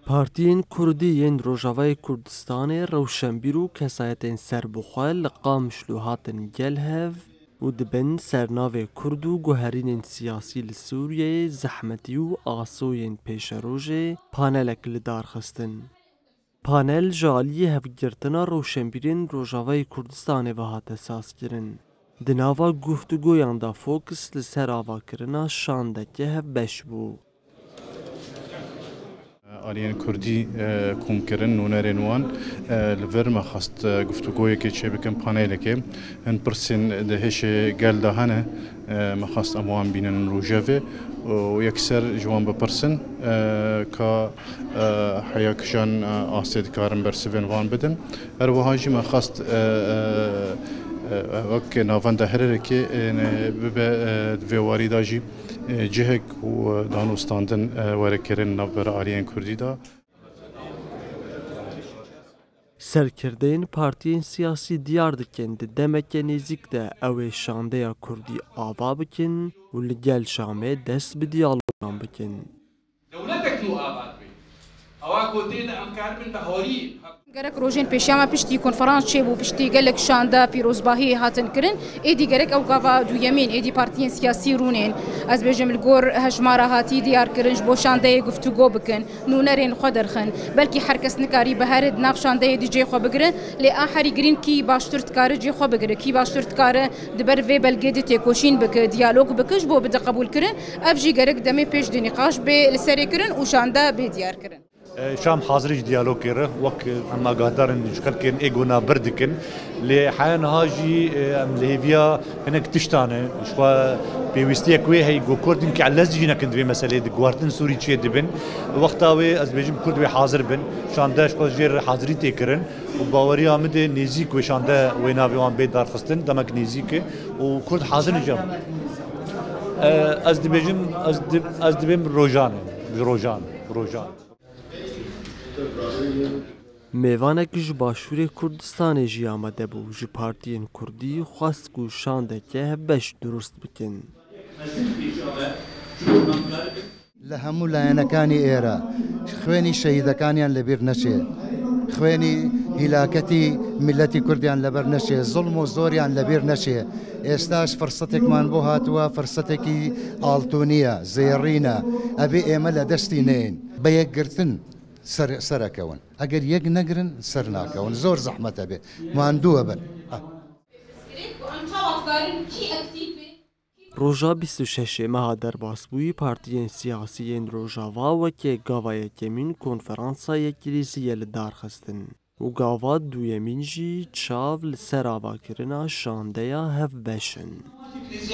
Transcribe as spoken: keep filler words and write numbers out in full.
Partiyên Kurdî yên Rojavayê Kurdistanê rewşenbîr û kesayetên serbixwe li Qamişlo hatin gel hev û dibin ser navê Kurd û guherînên siyasî li Sûriyeyê zehmetî û asoyên pêşerojê panelek li dar xistin. Panel ji aliyê hevgirtina rewşenbîrên Rojavayê Kurdistanê ve hate sazkirin. Di nava guftûgoyan de fokus li ser avakirina şandeke hevbeş bû. Aliyên Kurdî, e, komkirin, nûnerên wan, e, li vir me xwest, e, guftûgoyekê çêbikin, panelekê. Hin pirsên di hêşê gel de hene, e, me xwest em wan bînin rojevê û yekser ji wan bipirsin, e, ka, e, heya kijan, e, astê dikarin bersivên wan bidin. Her wiha jî me xwest, e, e, e, wek navenda herêrekê, e, ne, bibe, e, di vê warî de jî, e, cihek û, e, danûstandin, e, were kirin navbera aliyên Kurdî de. Serkirdeyên partiyên siyasî diyar dikin, di demeke nêzîk de ew ê şandeya Kurdî ava bikin û li gel Şamê dest bi diyalogan bikin. Dewletek nû ava dibe. Ewa ku tê de em karibin bi horî. Gerek rojên pêşiya me piştî konferans çêbû, piştî gelek şande pîrozbahiyê hatin kirin. Êdî gerek ew gava duyemîn, êdî partiyên siyasî rûnên. Ez bêjim li gor hejmara hatî diyar kirin, ji bo şandeyê guftûgo bikin, nûnerên xwe derxin. Belkî her kes nikarî bihere di nav şandeyê de cê xwe bigire, lê a herî girîng kî baştir dikare cê xwe bigire, kî baştir dikare di ber vê belgê de têkoşîn bike, diyalog bike, ji bo bide qebûlkirin. Ev jî gerek demê pêş de nîqaş bê li serê kirin û şande bê diyar kirin. E, Şam hazir e ji diyalogê re, wek, e, em agahdar in ji xelkên ê ku navber dikin. Lê heya niha jî, e, em li hêviya hinek tiştan e. Ji xwe pêwîstiyek wê heye ku Kurd hinkî elez jî nekin di vê meseleyê de, guhertin Sûrî çê dibin. Wexta wê ez dibêjim Kurd wê hazir bin. Şande ji xwe jê re hazirî tê kirin. Û baweriya min de nêzîk wê şande wê navê wan bê darxistin, demek nêzîk e. Û Kurd hazir in jî. E, ez dibêjim, ez di-, ez dibêm rojan e. Ji rojan, rojan. Mêvanek ji Başûrê Kurdistanê jî amade bû, ji partiyên Kurdî xwest ku şandeke hevbeş durust bikin. Li hemû layenekanî êre xwênî şehîdekaniyan li bîr neçê, xwênî hîlaketî miletî Kurdiyan li ber neçê, zulm û zoriyan li bîr neçê. Êsta ji firsetekman bo hatiwe, firsetekî altûnî ye, zêrîn e. Ebê ême li destî neyên. Bi yekgirtin ser, serekewin. Eger yek negirin, ser nakewin. Zor zehmet e bê. Mandû e bin. Ah. Roja bîst û şeş meha derbasbûyî partiyên siyasî yên Rojava weke gava yekemîn konferansa yekirêzî ye li dar xistin û gava duyemîn jî çav li ser avakirina şandeya hevbeş in.